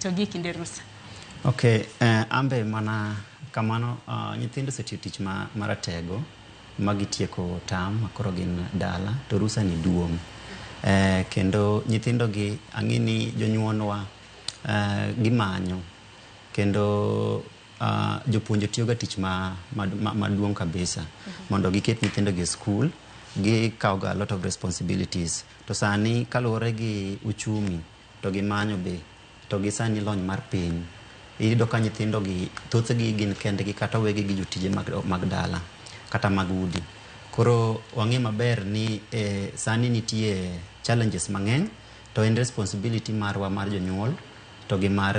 Ritogi e kinde rusa. Okay, ambe mana kamano, nyithindo osetiyo tich maratego ma gitieko term ma koro gin dala to rusa ni duong'. Kendo nyithindo gi ang'e ni jonyuolwa gimanyo kendo jopuonje tiyoga tich maduong' kabisa mondo giket nyithindo gi e skul. Gikawoga a lot of responsibilities to sani kaluwore gi uchumi to gimanyo be to gi sani lony mar piny, iyudo ka nyithindo gi thothgi gin kendgi kata owegi gi jotije mag dala kata mag udi. Koro wang'e maber ni sani nitie challenges mang'eny to en responsibility marwa mar jonyuol to gi mar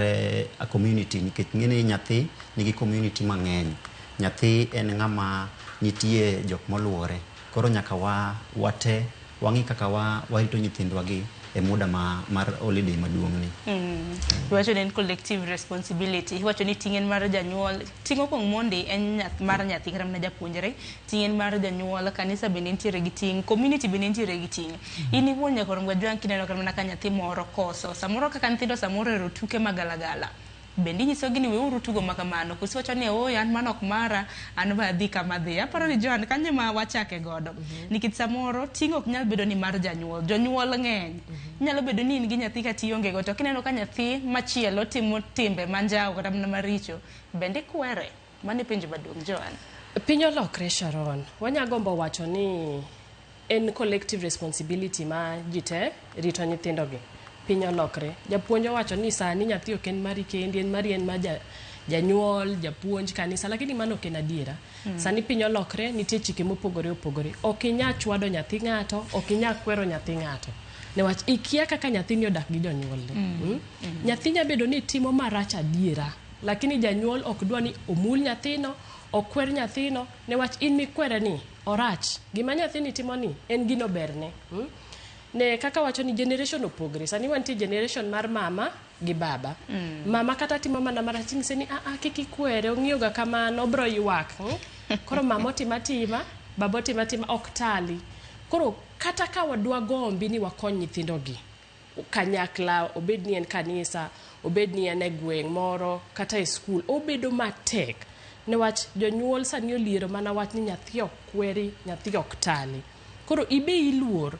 community, nikech ing'e ni nyathi nigi community mang'eny. Nyathi en ng'ama nitie jok moluore, koro nyaka wa wate wang'i kaka warito nyithindwa gi e muda mar holiday maduong' ni. Iwacho ni en collective responsibility. Iwacho ni ting' en mar janyuol. Ting' okuong mondi en mar nyathi kata mana japuonjre. Ting' en mar janyuol, kanisa bende nitiere gi ting', community bende nitiere gi ting'. In iwuon nyaka rom gajwang' kineno kata mana ka nyathi moro koso. Samoro kaka nyithindo samoro ohero tuke magalagala. Bende inyisogi ni weuru tugo ma kamano. Koso iwacho ni ooyo, an mano ok mara, an be adhi kama adhi. Aparo ni Joan kanyo ema wachake godo. Nikech samoro ting' ok nyal bedo ni mar janyuol. Jonyuol ng'eny. Inyalo bedo ni in gi nyathi kata ionge go, to kineno ka nyathi machielo timo timbe manjawo kata mana maricho, bende ikwere? Mano e penjo maduong', Joan. Piny olokre, Sharon. Wanya gombo wacho ni en collective responsibility ma ji te rito nyithindogi. Piny olokre. Japuonj owacho ni sani nyathi ok en mari kendi, en mari, en mar janyuol, japuonj, kanisa, lakini mano ok en adiera. Sani piny olokre, nitie chike mopogore opogore. Ok inyal chwado nyathi ng'ato, ok inyal kwero nyathi ng'ato. Newach ikia kaka nyathini odak gi jonyuolne. Nyathi nyalo bedo ni timo marach adiera, lakini janyuol ok dwa ni omul nyathino, okwer nyathino, newach in mikwere ni orach. Gima nyathini timo ni en gino berne. Ne kaka wacho ni generation opogre. Sani wantie generation mar mama gi baba. Mama kata timo mana marach, inyise ni a kik ikwere, ong'iyo ga kamano, obro ywak. Koro mama otimo atima, baba otimo atima, ok tali. Koro kata ka wadwa gombi ni wakony nyithindo gi kanyakla, obed ni en kanisa, obed ni en e gweng' moro, kata e skul, obedo matek. Newach jonyuol sani oliero mana wach ni nyathi ok kweri, nyathi ok tali. Koro ibe iluor.